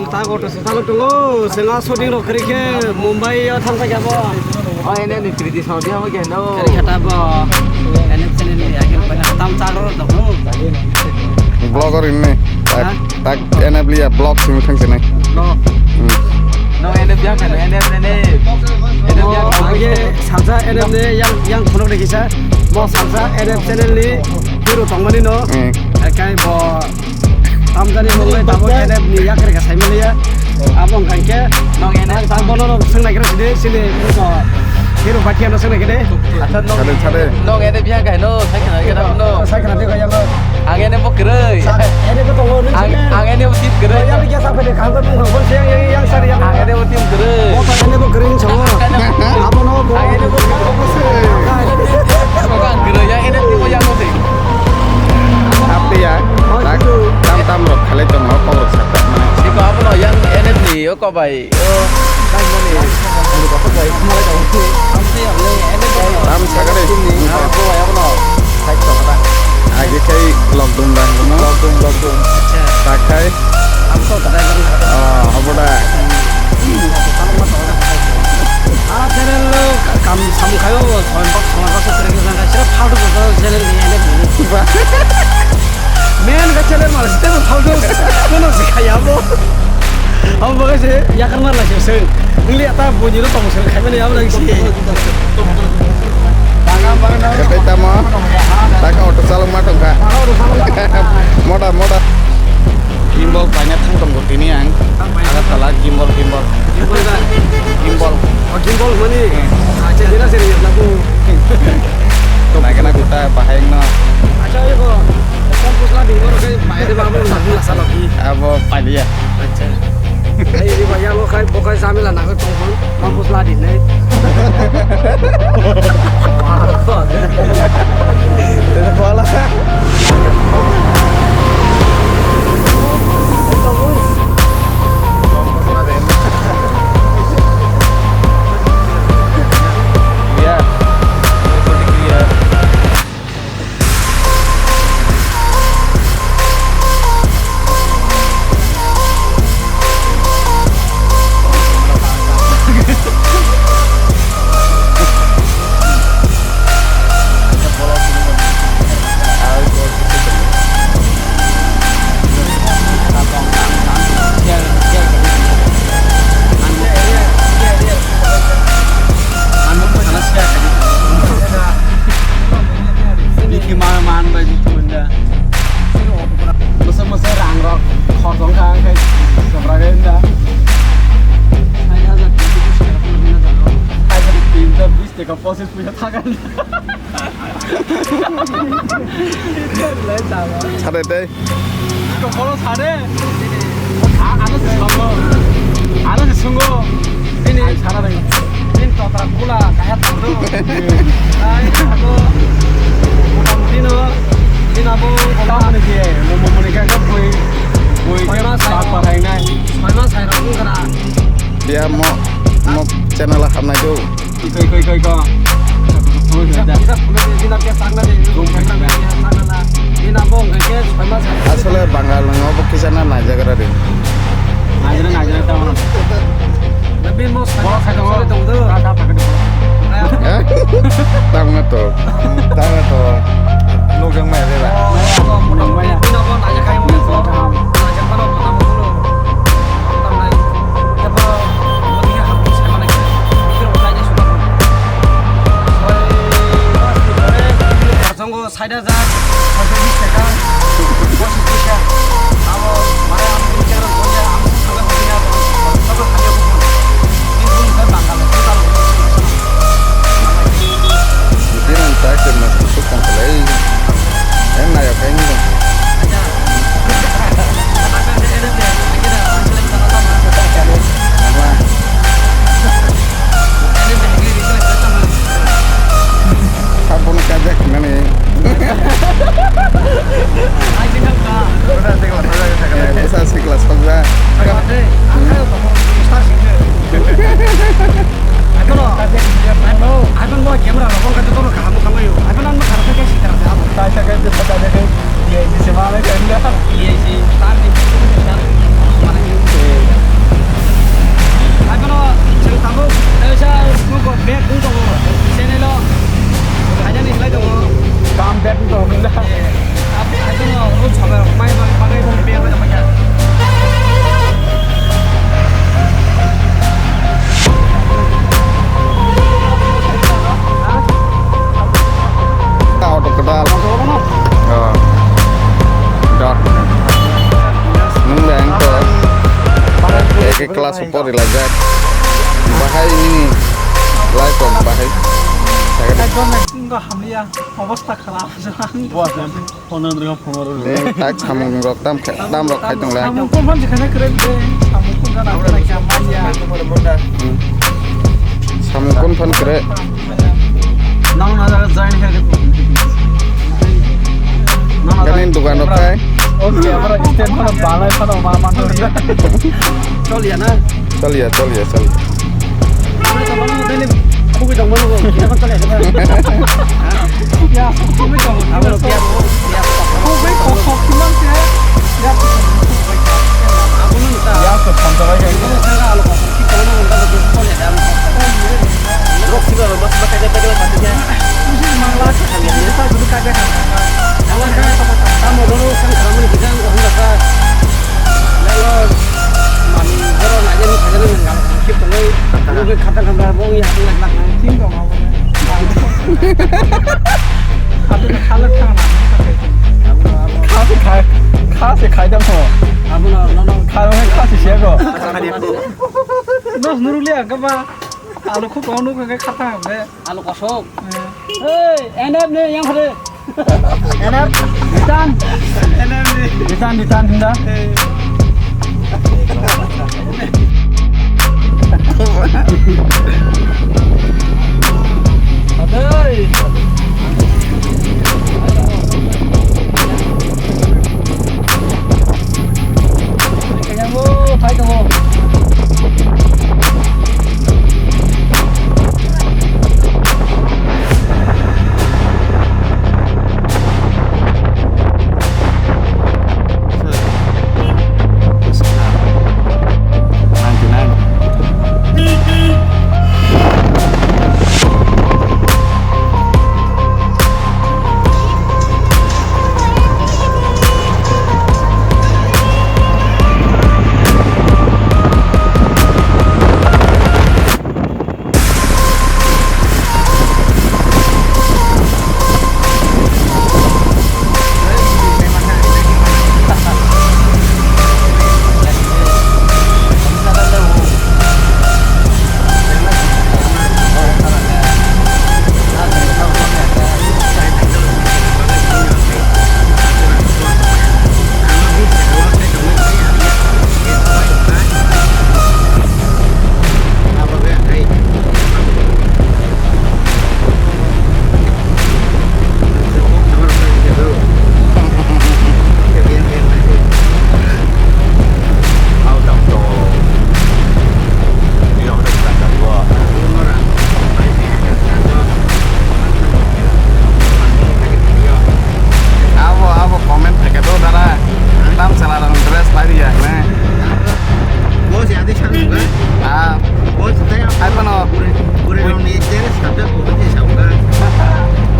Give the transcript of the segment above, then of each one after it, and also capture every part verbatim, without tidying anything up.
Ta auto se talo tongo, senga shooting rok kari khe Mumbai o thang kha bo. O ene ni triti saudi hamo khe no. Kari khata bo. Ene channel ni akhir pai tam chang ro to. Vlogger in ne. Tak, tak N F liya vlog simi thang sini. No. Hmm. No N F ya kan N F ne. N F ya. Age salsa N F ne yang, yang khonok de kisa. Mo salsa N F channel ni hero tongmani no. Hmm. Kai bo. Tamjani mungwi tabuk N F ni yakri ka saimaliya. Abo wngkha khe nwng N F tang bono no swng nai khe sidi sini buko hero bathia no swng nai khe de. Acha nwng Sade, sade. Nwng N F ya khe no sai khna khe no. Sai khna de kaya no. Ang N F bo kwrwi. Sa-, N F bo tongo, nung Ang, sini. Ang N F bo team kwrwi. Yang dia sampai de khang ko nung bol siang yang, yang sari yang. Ang N F bo team kwrwi. Bo ta N F bo kwrwi songo. Abo no bo. Ang N F bo kwrwi. Ang kwrwi ya N F bo yang no sing. Apni ya, tak tam tam rok khalai tong rok kok rok sak tak mane. Siko abono yang N F ni o kobai. O, tang mani. Tam sakare. Abono. Agi kai lockdown dang no. Lockdown, lockdown. Acha. Tak kai. Ang so driver. Ah, aboda. Ala channel lo kam sam khayo, sombak sombak so kre kre jang kha, sira phaltu ko channel ni ene. Ba. Men ka channel mal site mo phaltu. Kono se khaya bo. Abo bagai se yakar mar la se se. Ngli ata boni ro tong se khaimani abo lagi se. Ketai tamo, taka auto chalok ma tongkha. Moda, moda. Gimbal paina thang tongo tini ang. Agartala gimbal, gimbal. Gimbal ba? Gimbal. O gimbal mani. Hmm. Acha, dina seri ya lagu. Nagana guta bahai no. Acha, ego. Kompos la di, ego, kai, pai de ba, abo, lagu la sala di. Abo, pai de ya. Acha. Ai, di ba, ya, lo, kai, bo, kai, zamila, na, kai, tong, tong. Mampus ladi ne. Wala. Bikhi ma man bai di thunda. Masa masa rang rok khor dong kha khai sabra gai da. Hai hajar tin sho bis taka phono bina jalo. Hai hajar tin sho bis taka pochis puisa thakan. Sade tei. Tokolo sade. A-, ano se songo. Ano se songo. Bini sara dai. Bini totra kula kaya tangdo. Ai, ako. Motamoti no. Bini abo. Tamoni ke. Mo, mo, mo, ni kaya bui. Bui ke. Soi mas. Pak, pak, hai nai. Soi mas hai rok wngkha na. Ya, mo, mo channel hamnai do. Koi, koi, koi, koi. Asole Bangal nang obo kisa na naijagra de. Naijagra, naijagra tamo. Eh? Tamo to. Tamo to. Nukjak maya de ba. Tongo sait hajar soiso bis taka, pochis poisa. Abo mane ang channel boya ang sanga boya, sabo kanya bukan. Ini pun kan bangkal, total. Bukan tak kena susu kongkolai. Eh, naya kain dong. Apa? Abono kajak nani. Ai, singkang ka. Udah, singkang, udah, singkang. Eh, bisa sih kelas sebelas. Ayo, deh. Angka, kamu besar sih. Ayo, no. Ayo, no. Ayo, no, camera, no, kamu kamu yuk. Ayo, no, kamu kamu sih terasa. Saya kayak bisa tadi kan. Iya, ini sih malah kan. Iya, sih. Tar nih, tar nih. Mana ini? Ke class o pori laijak. Bahai ni life rok bahai. Ekdom wngkha hamya, obostha kharap. Bo asle phone rwng phone rwng. Eh, tak samung rok tam kha-, tam rok khai tong lai. Samung kon phan jikha na kwrwi de, samung kon jana kwrwi kha manya. Samung kon phan kwrwi. Nang na jaga join khe. Nang na jaga. Kani dukan rok khai. Okay, abra stand phano balai phano ma ma. Chol ya na. Chol ya, chol ya, chol ya. Khugui tongmani bo, kisa ko chole. Ya, khugui tong. Abo lo piyas, piyas. Khugui kok kok kimang se. Ya. Abo no ta. Ya, ko tham ta bai. Abo no ta alo ko. Ki kono no ta ko chole da. Rok siba mas ma ka ja ta ko pati ya. Mangla sa kami ni ta guru ka ja. Abo ka ta mo ro sang kramani kita ko hunda ka. Lalo, mami, borok naijani sajani hwnka, khip tongwi, nugwi khatar khambar bo wngya, hwnlai glak nang. Thing tong abo. Abo ni khalak thang na. Kha se khai, kha se khai dam ho. Abo no, no, no. Kha se khai se go. Nos nuruli aga ba. Alo khuk ono kha kha thang be. Alo kosok. Hei, N F ni yang phre. N F, Ritan. N F ni. Ritan, Ritan, hinda. Hei. Hei. Kaya mo, phai tongo. Abo, abo comment phaikha do dara. Tam sala rang dress lari ya, ne? Bo se adi sanu ga? Ah. Bo se taya. Hai pano. Kure, kure rong ni dress kata ko te sa ga.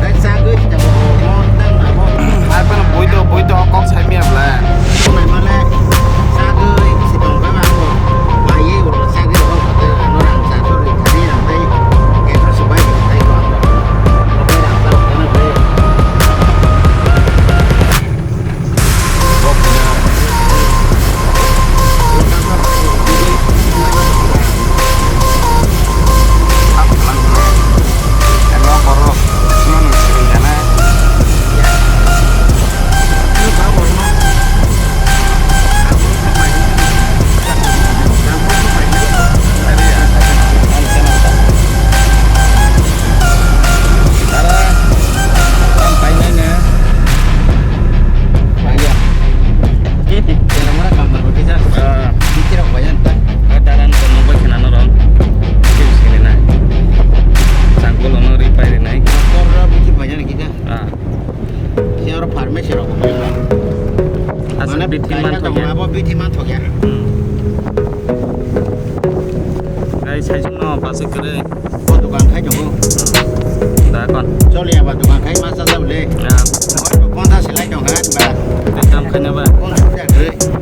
Dai sa ga sta bo. Mo tan na bo. Hai pano boi do, boi do kok sai miya bla. Mai male sa ga si tong ga ma bo. Ba ye bo sa ga ko te no rang sa so ri thani rang dai. Ke so bai dai ko. Ko bai rang sa ko na dai. Daran ko nungbai khna norok. Sini na. Sangkul ono ri pai rinai. Korra buji bajan kita. Ah. Si oro pharmacy rok. Asa mane bithi man thok ya. Abo bithi man thok ya. Hmm. Guys, sai jung no pasuk kere. Bo dukan khai tongo. Da kon. Choli aba dukan khai ma cha cha le. Ya. Ponchas se lai tong kha ba. Ekdam khai na ba. Ponchas se lai.